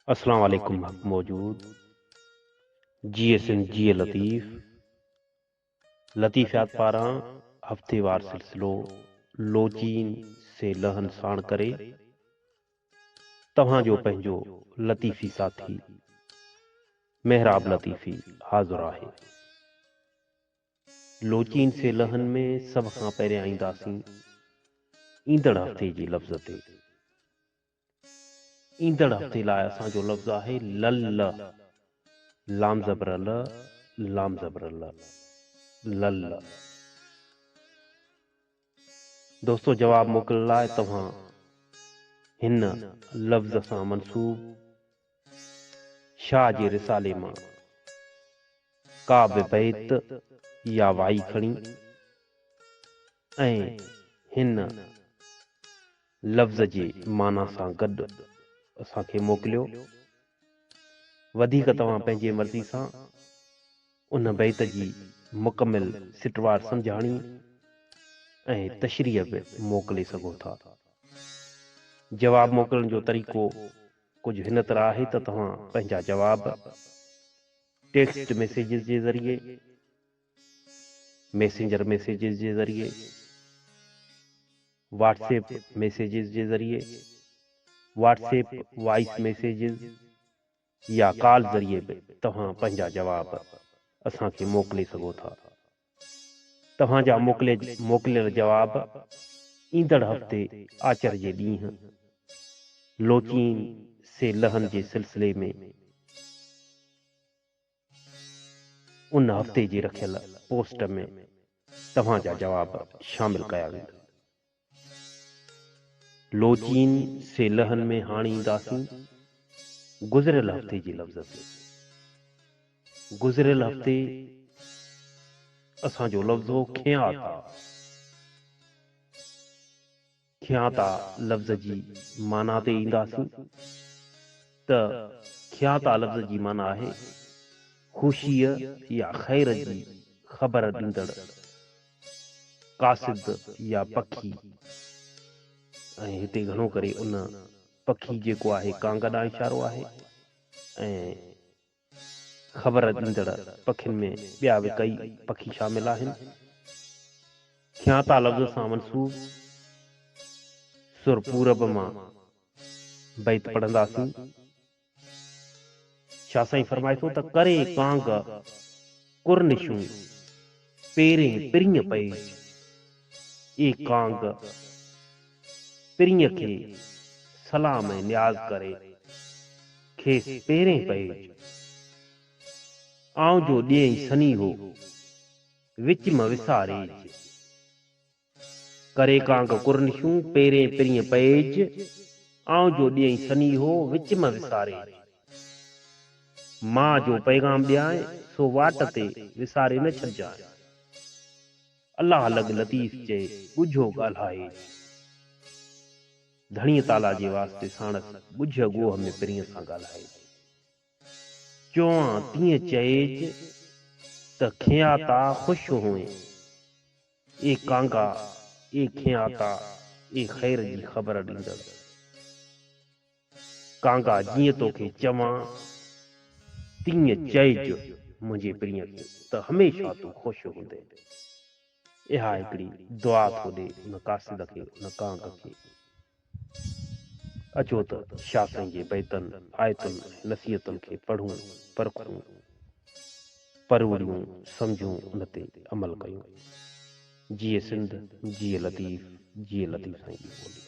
اسلام عليڪم حق موجود جيئي سنڌ جيئي لطيف لطيفيات پاران هفتيوار سلسلو لوچين سي لهن ساڻ ڪري توهان جو پنهنجو لطيفي ساٿي محراب لطيفي حاضر آهي. لوچين سي لهن ۾ سڀ کان پهريان اينداسين ايندڙ هفتي جي لفظ تي. ايندڙ هفتي لاء اسان جو لفظ آهي لل، لام زبر ل، لام زبر ل، لل. دوستو جواب موڪلڻ لاء توهان هن لفظ سان منسوب شاهه جي رسالي مان ڪا به بيت يا وائي کڻي ۽ هن لفظ جي معنيٰ سان گڏ اسان کي موڪليو. وڌيڪ توهان پنهنجي مرضي سان ان بيت جي مڪمل سٽوار سمجهاڻي ۽ تشريح به موڪلي سگهو ٿا. جواب موڪلڻ جو طريقو ڪجهه هن طرح آهي ته توهان پنهنجا جواب ٽيڪسٽ ميسيجز جي ذريعي، ميسينجر ميسيجز جي ذريعي، واٽس ايپ ميسيجز جي ذريعي، واٽس ايپ وائس ميسيجز يا ڪال ذريعي به توهان پنهنجا جواب اسان کي موڪلي سگهو ٿا. توهان جا موڪليل جواب ايندڙ هفتي آچر جي ڏينهن لوچين سي لهن جي سلسلي ۾ ان هفتي جي رکيل پوسٽ ۾ توهان جا جواب شامل ڪيا ويندا. لوچين سي لهن ۾ هاڻ اينداسين گذريل هفتي جي لفظ تي. گذريل هفتي اسان جو لفظ هو کياتا. کياتا لفظ جي معنيٰ تي اينداسين ته کياتا لفظ جي معنيٰ آهي خوشيء يا خير جي خبر ڏيندڙ قاصد يا پکي ۽ هتي گهڻو ڪري ان پکي جيڪو آهي ڪانگ ڏانهن اشارو آهي ۽ خبر ڏيندڙ پکين ۾ ٻيا به ڪئي پکي شامل آهن. کيانتا لفظ سان منسوب سر پورب مان بيت پڙهنداسين. شاهه سائين فرمائي ٿو ته ڪري ڪانگ ڪرنشون، پيرين پرينء پئيج. اي ڪانگ! پرينء کي سلام ۽ نياز ڪري، کيس پيرين پئيج. آئون جو ڏيئين سنيهو، وچ م وساريج. ڪري ڪانگ ڪرنشون، پيرين پرينء پئيج. آئون جو ڏيئين سنيهو، وچ م وساريج. مان جو پيغام ڏيانء، سو واٽ تي وساري نه ڇڏجانء. الله لڳ لطيف چئي، ڳجهو ڳالهائيج. ڌڻيء تعاليٰ جي واسطي ساڻس ڳجهه ڳوهه ۾ پرينء سان ڳالهائيج. چوان تيئن چئيج، ته کياتا خوش هئين. اي ڪانگا، اي کياتا، اي خير جي خبر ڏيندڙ. ڪانگا جيئن توکي چوان، تيئن چئج منهنجي پرينء کي ته هميشه تون خوش هوندين. اها هڪڙي دعا ٿو ڏي ان قاصد کي، ان ڪانگ کي. اچو ته شاهه سائين جي بيتن، آيتن ۽ نصيحتن کي پڙهون، پرکون، پروڙيون، سمجهون، ان تي عمل ڪيون. جيئي سنڌ، جيئي لطيف، جيئي لطيف سائين جي ٻولي.